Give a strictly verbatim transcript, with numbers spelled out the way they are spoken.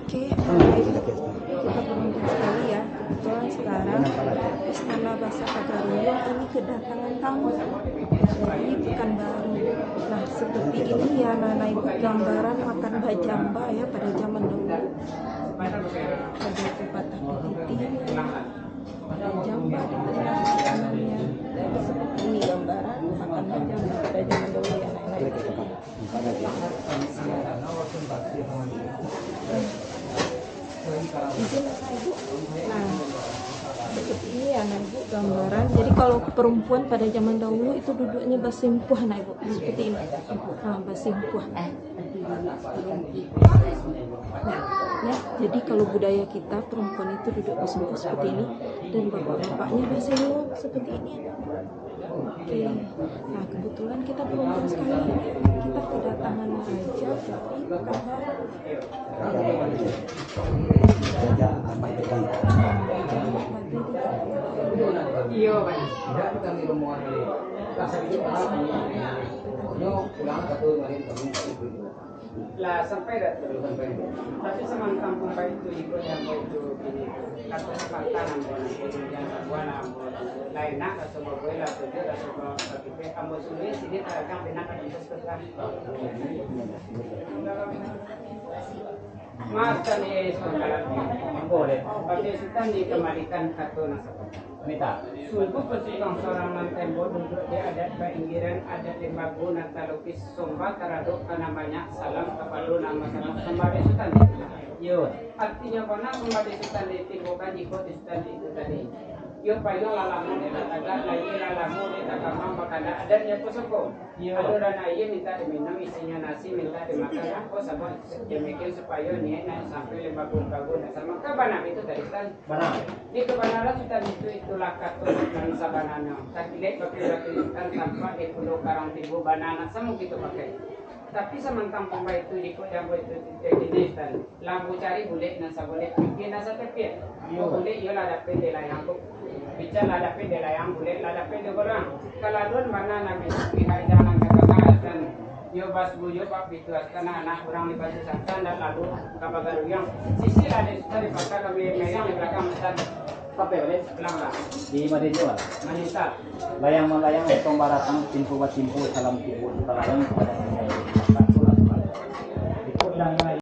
Oke, hari ini kita beruntung sekali ya. Kebetulan sekarang Istana Basa Pagaruyuang ini kedatangan tamu. Jadi bukan baru. Nah, seperti ini ya, Nana Ibu, gambaran makan bajamba ya pada zaman dulu. Ada pepatah Piti, ada jamba di tengah makanannya. Jadi seperti ini gambaran makan bajamba pada zaman dulu ya, Nana Ibu. Izin, Anak Ibu. Nah, seperti ini ya, Anak Ibu, gambaran. Jadi kalau perempuan pada zaman dahulu itu duduknya basimpuah, Anak Ibu, seperti ini. Nah, basimpuah. Nah, ya, jadi kalau budaya kita, perempuan itu duduk basimpuah seperti ini, dan bapak-bapaknya basenyum seperti ini, Anak Ibu. Oke. Nah, kebetulan kita beruntung sekali. Kita kedatangan raja dari Pekanbaru. Raja Ahmad Bedi. Iyo, Pak. Tidak, kami rombongan ini. Rasa itu, Pak. Pokoknya pulang satu hari kami. Lah sampai dah tu. Sampai. Tapi samantang pun baitu, iko nan baitu kini. Kato patang ambo nanti, jan sabuah lah ambo. Lain nak raso babuai lah, tujuh raso ba-, bakipek. Ambo suluah sini taragak benak ka tempat sebelah. Mas Tani Sungkalan. Ambo deh. Pakai Sutan dikembalikan kato nasabah. Minta. Sungguh pasukan surang nan tembok duduk di adat painggiran, adat limbago nan talukis sombah taradok ka nan banyak, salam kapado nan basamo, sombah di Sutan. Yo. Artinyo bana sombah di Sutan ditimbulkan jikok di Sutan itu tadi. Yo payuang lah lamo di tatagak, layie lah lamo di takamang, bakandak adatnyo pusako. Iyo. Ado dan aia mintak diminum, isinyo nasi mintak dimakan, apo sabab demikian supayo niaik nak sampai limbago-limbago nak samo. Kan bana itu tadi, Tan? Bana. Di kabanaran Sutan itu, itulah kato nan sabananyo. Takilek bakilek Sutan tampak di Pulau Karang Timbo, bana nak samo kito pakai. Tapi samantang pun baitu, jikok jambo itu titih kini, Sutan. Lampu cari bulek nan sabolek, pikia nan satepik. Iyo. Bulek iyo lah dapek di layang ko. Pikia lah dapek di layang, bulek lah dapek di gorang. Kalaluan bana nan pihak jalan ka tangah, Sutan. Iyo basuo, iyo bak pitu, Sutan, anak urang di Batu Sangkan, ndak lalu ka Pagaruyuang. Sisi lah di Sutan, di pasar kami merang di balakang, Sutan. Sampai baliak? Pulang lah. Di Madinyo lah. Manisa. Layang malayang, otong baratang, timpo batimpo, salam tibo, salam kepada